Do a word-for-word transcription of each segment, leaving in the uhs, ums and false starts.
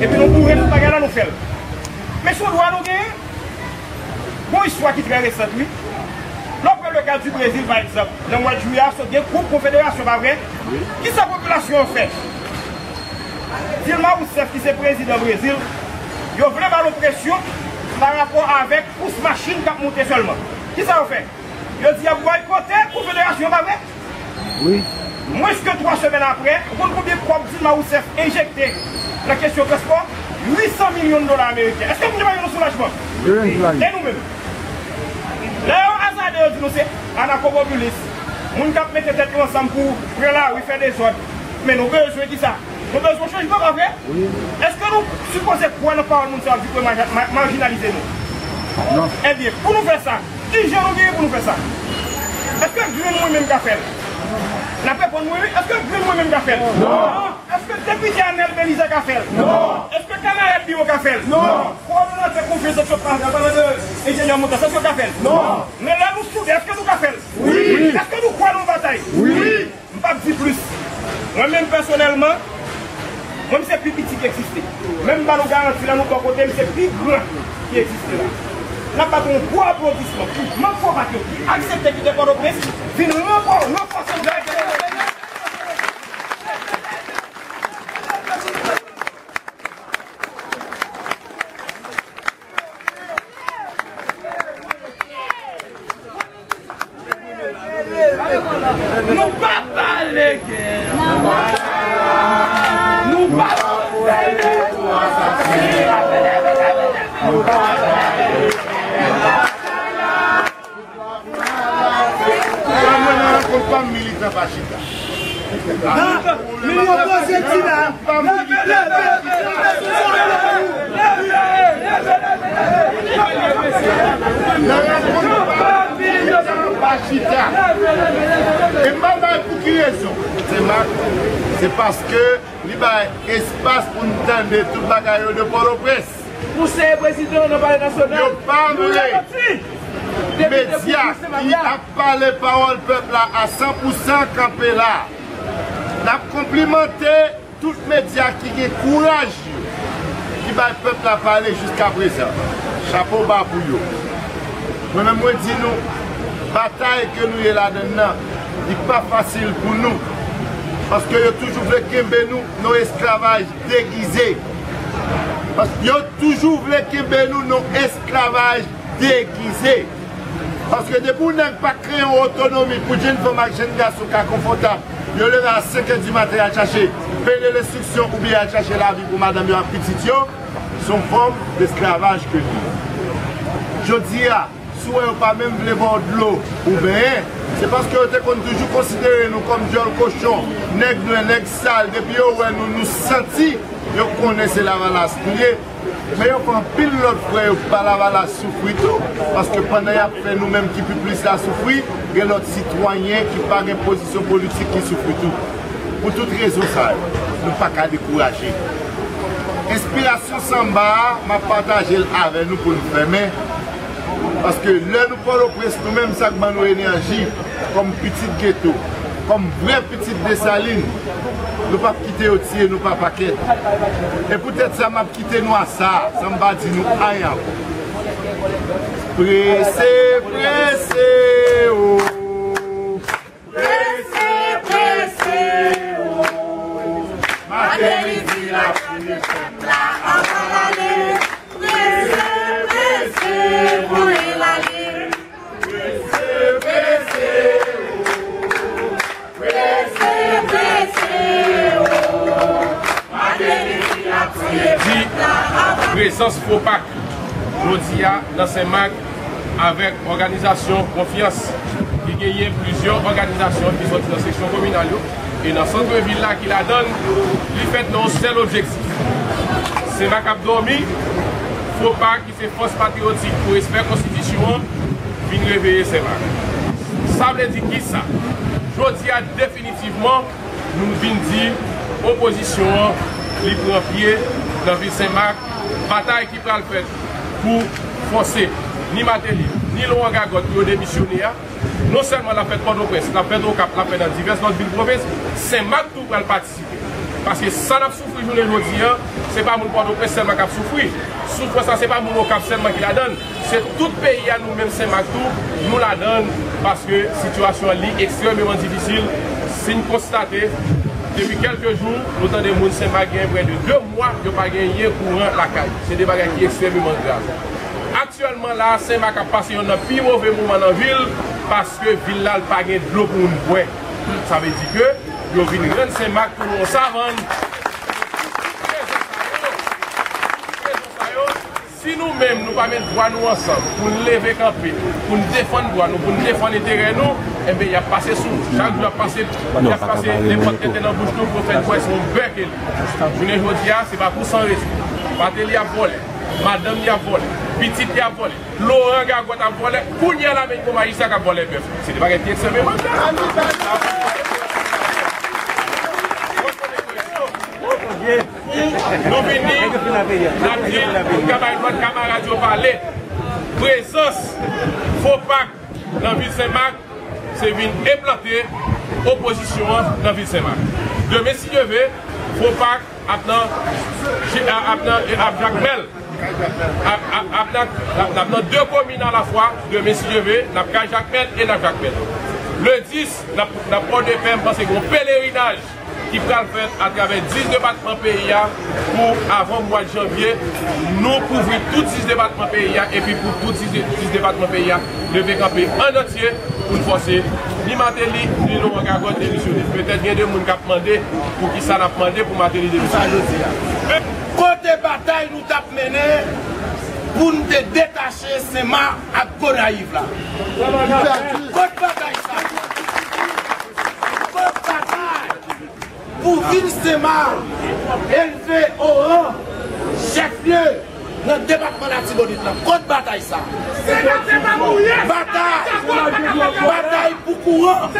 Epi nou boure tout bagay la, nou fè l. Men se yon dwa nou genyen. Gon istwa ki trè resan, wi. Lè w pran le ka di Brezil, pa egzanp, nan mwa jiyè a, sot gen gwoup konfederasyon, pa vre? Kisa popilasyon an fè? Dilma Rousseff, ki se prezidan Brezil, yo vle ba l yon presyon pa rapò avèk kous machin k ap moute sèlman. Kisa yo fè? Yo di y ap bòykote konfederasyon, pa vre? Wi. Mwens ke twa semèn apre, ou konn konbyen kòb Dilma Rousseff enjekte nan kesyon transpò? Uit san milyon dola ameriken. Èske moun yo pa jwenn yon soulajman? Yo jwenn soulajman. E nou menm? Lè yo azade, yo di nou se anakopopilis, moun k ap mete tèt yo ansanm pou pran lari, fè dezòd. Men nou bezwen kisa? Nou bezwen chanjman, pa vre? Wi. Èske nou sipoze kwè nan pawòl moun sa yo di pou yo maja-, ma-, majinalize nou? Non. Ebyen, pou nou fè sa, ki jan nou genyen pou nou fè sa? Èske grenn mwen menm ka fè l? N ap reponn wi, wi. Èske grenn mwen menm ka fè l? Non. Èske depite Anèl Belizaire ka fè l? Non. Èske kamarad Biwo ka fè l? Non. Kowòdonatè konferans Oktob, an palan de enjenyè Montas, èske yo ka fè l? Non. Men lè nou soude, èske nou ka fè l? Wi. Èske nou kwè nan batay? Wi. M p ap di plis. Mwen menm pèsonèlman, mwen m se pi piti ki egziste. Men m ba nou garanti la, nou bò kote m se pi gran ki egziste la. N ap bat yon gwo aplodisman pou manm Fopak yo ki aksepte kite Pòtoprens, vin ranfò-, ranfòse nou. Nou pa pale gè. Nou pa pale gè. Mwen nan rankont pa m, militan pa chita. Militan poze ti la. Nan rankont pa m, militan pa chita. E m pa bay pou ki rezon. Se mak, se paske li bay espas pou n tande tout bagay yo de Pòtoprens. Konseye prezidan nan Palè Nasyonal. Yo pa vle. Medya ki ap pale pawòl pèp la a san pou san kanpe la. N ap konplimante tout medya ki gen kouraj yo, ki bay pèp la pale jiska prezan. Chapo ba pou yo. Mwen menm, mwen di nou, batay ke nou ye ladann nan, li pa fasil pou nou. Paske yo toujou vle kenbe nou nan esklavaj degize. Paske yo toujou vle kenbe nou nan esklavaj degize. Paske depi yon nèg pa kreye yon otonomi pou jenn fanm ak jenn gason ka konfòtab, yo leve a senk è di maten, y al chache pede lenstriksyon oubyen y al chache lavi pou madanm yo ak pitit yo, se yon fòm desklavaj ke li ye. Jodi a, si w wè yo pa menm vle ba w dlo pou benyen, se paske yo te konn toujou konsidere nou kòm dyòl kochon, nèg nwè, nèg sal. Depi yo wè nou, nou santi, yo konnen se Lavalas nou ye. Men yo fè anpil lòt frè yo pa Lavalas soufri tou, paske pandan y ap fè nou menm ki pi plis la soufri, gen lòt sitwayen ki pa gen pozisyon politik ki soufri tou. Pou tout rezon sa yo, nou pa ka dekouraje. Enspirasyon sanba a, m ap pataje l avè nou pou n fèmen. Paske lè nou Pòtoprens, nou menm sa k ban nou enèji, kòm pitit geto, kòm vrè pitit Desalin, nou p ap kite yo tiye nou pa pakèt. E poutèt sa, m ap kite nou a sa, san m pa di nou anyen ankò. Prese, prese, o. Prese, prese, o. Mateli di l ap tiye pèp la, ann ale. Prese, prese, voye l ale. Prese, prese, o. Prese, prese, o. Mateli di l ap tiye pèp la, ann ale. Prezans Fopak jodi a nan Senmak avèk òganizasyon Konfyans, ki genyen plizyè òganizasyon ki sòti nan seksyon kominal yo e nan sant vil la ki ladan l, li fèt nan yon sèl objektif. Senmak ap dòmi, Fopak ki se fòs patriyotik pou respè konstitisyon an, vin reveye Senmak. Sa vle di kisa? Jodi a, definitivman, nou vin di opozisyon an, li pran pye nan vil Senmak, batay ki pral fèt pou fòse ni Mateli, ni Laurent Gagotte pou yo demisyone a, non sèlman l ap fèt Pòtoprens, l ap fèt Okap, l ap fèt nan divès lòt vil pwovens, Senmak tou pral patisipe. Paske sa n ap soufri jounen jodi a, se pa moun Pòtoprens sèlman k ap soufri. Soufrans la, se pa moun Okap sèlman ki ladan l. Se tout peyi a, nou menm Senmak tou, nou ladan l, paske sitiyasyon an li ekstrèmeman difisil. Si n konstate, depi kèlke jou, nou tande moun Senmak gen prè de de mwa, yo pa genyen kouran lakay. Se de bagay ki ekstrèmeman grav. Aktyèlman la, Senmak ap pase yonn nan pi move moman nan vil, paske vil la, l pa gen dlo pou moun bwè. Sa vle di ke yo vin rann Senmak tou yon savann. Tout rezon sa yo, tout rezon sa yo, si nou menm, nou pa met vwa nou ansanm pou n leve kanpe, pou n defann dwa nou, pou n defann enterè nou, enben, y ap pase sou nou. Chak jou, y ap pase, y ap pase nenpòt tenten nan bouch nou pou yo fè n kwè se yon bè ke li. Jounen jodi a, se pa pou san rezon. Mateli ap vòlè, madanm li ap vòlè, pitit li ap vòlè, Laurent Gagotte ap vòlè, kounye a la menm gon majistra k ap vòlè bèf. Se de bagay ki ekstrèmeman grav. Nou vini, n ap di, n ap bay lòt kamarad yo pale. Prezans Fopak nan vil Senmak, se vin enplante opozisyon an nan vil Senmak. Demen, si Dye ve, Fopak ap nan, ap nan, ap Jakmèl. Ap, ap, ap nan, ap, ap nan de komin alafwa. Demen, si Dye ve, n ap Kay Jakmèl e n ap Jakmèl. Le dis, n ap, n ap Pòdepè, m panse gen yon pelerinaj ki pral fèt atravè dis depatman peyi a pou avan mwa janvye, nou kouvri tout dis depatman peyi a, epi pou tout dis, dis depatman peyi a, leve kanpe an antye pou n fòse ni Mateli, ni Laurent Gagotte demisyone. Petèt gen de moun k ap mande poukisa n ap mande pou Mateli demisyone. Kote batay nou t ap mennen pou n te detache Senmak ak Gonayiv la? Kot batay sa? Kot batay pou vil Senmak elve o ran chèflye nan depatman Latibonit la? Kot batay sa? Batay, batay pou kouran.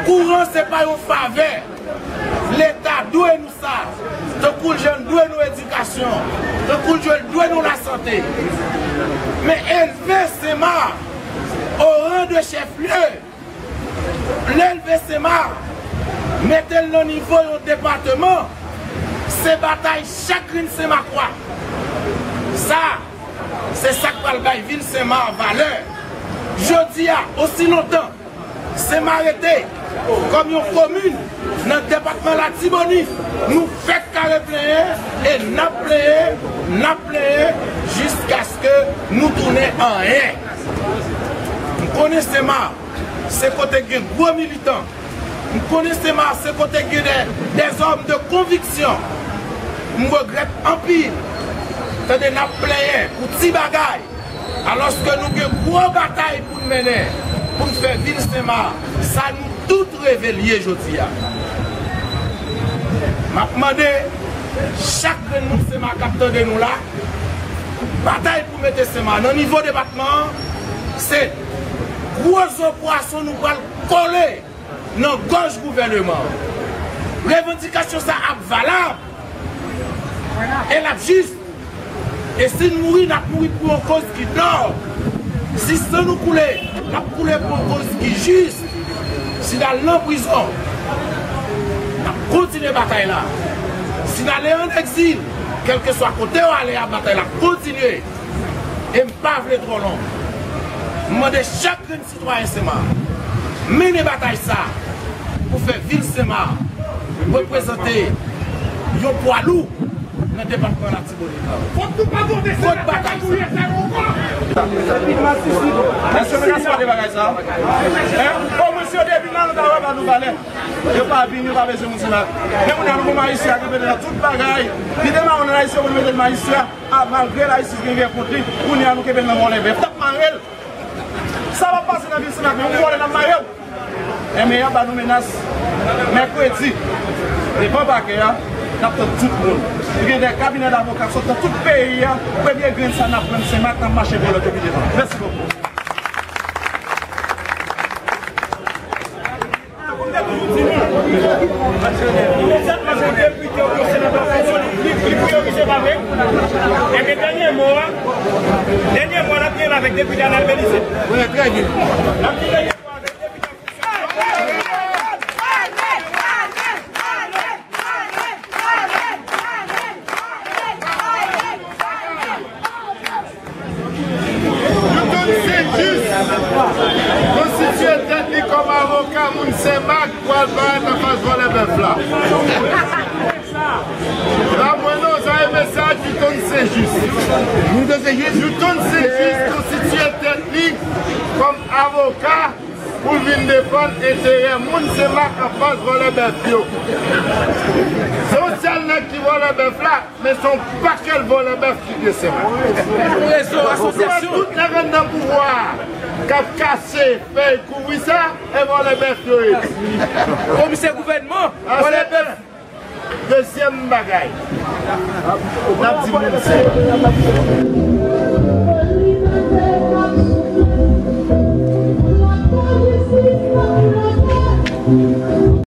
Kouran se pa yon favè. Leta dwe nou sa. Tankou l jan l dwe nou edikasyon, tankou l jan l dwe nou lasante. Men elve Senmak o ran de chèflye, elve Senmak, mete l nan nivo yon depatman, se batay chak grenn Senmakwa. Sa, se sa k pral bay vil Senmak valè. Jodi a, osi lontan Senmak rete kòm yon komin nan depatman Latibonit, nou fèk kare plenyen e n ap plenyen, n ap plenyen jiskaske nou tounen anyen. M konnen Senmak se kote gen gwo militan. M konnen Senmak se kote gen de, des hommes de conviction. M regrèt anpil tande n ap plenyen pou ti bagay, alòske nou gen gwo batay pou n mennen pou n fè vil Senmak sa nou tout reve l ye jodi a. M ap mande chak grenn moun Senmak k ap tande nou la, batay pou mete Senmak nan nivo depatman an, se gwo zo pwason nou pral kole nan gòj gouvèneman an. Revandikasyon sa ap valab e l ap jis. E si n mouri, n ap mouri pou yon koz ki nòb. Si san nou koule, l ap koule pou yon koz ki jis. Si n al nan prizon, n ap kontinye batay la. Si n ale ann egzil, kèlkeswa kote w ale a, batay la ap kontinye. E m pa vle twò long. M mande chak grenn sitwayen Senmak mennen batay sa pou fè vil Senmak reprezante yon pwa lou nan depatman Latibonit la. Kot batay sa? Èske nou ka sipòte bagay sa? Hein? Omwen si yo te vin la, nou ta wè ba nou valè. Yo pa vin, yo pa bezwen moun Senmak. Men kounye a nou gon majistra ki mete nan tout bagay. Li te mawon nan Ayisyen, pou nou mete l majistra. A, malgre Layisyen gen gè kont li, kounye a nou kenbe l nan vòlè bèf. T ap mare l. Sa p ap pase nan vil Senmak, men yon vòlè n ap mare w. Enben, y ap ba nou menas mèkredi. Devan pakè a, n ap tann tout moun. Nou gen de kabinè davoka k sot nan tout peyi a. Premye grenn sa n ap pran Senmak, n ap mache vòlè yo pi devan. Mèsi bokou. Pou nou te toujou di nou, nou te toujou depite oubyen senatè Fòzoli, li Li pou yo ki se pa vre. Ebyen, dènye mo a, dènye mo a, n ap gen l avèk depite Arnel Belizaire. Wi, trè byen. N ap gen dènye mo avèk depite Newton Saint-Just konstitiye tèt li kòm avoka moun Senmak pou al parèt anfas vòlè bèf la. La mwen non, sa e mesaj Newton Saint-Just. Newton Saint-Just? Newton Saint-Just konstitiye tèt li kòm avoka pou l vin defann enterè moun Senmak anfas vòlè bèf yo. Se yon sèl nèg ki vòlè bèf la, men se yon pakèt vòlè bèf ki gen Senmak. Ou wè tout nèg anndan pouvwa a k ap kase fèy kouvri sa, e vòlè bèf yo ye. Komisè gouvènman, vòlè bèf. Dezyèm bagay, n ap di moun sa.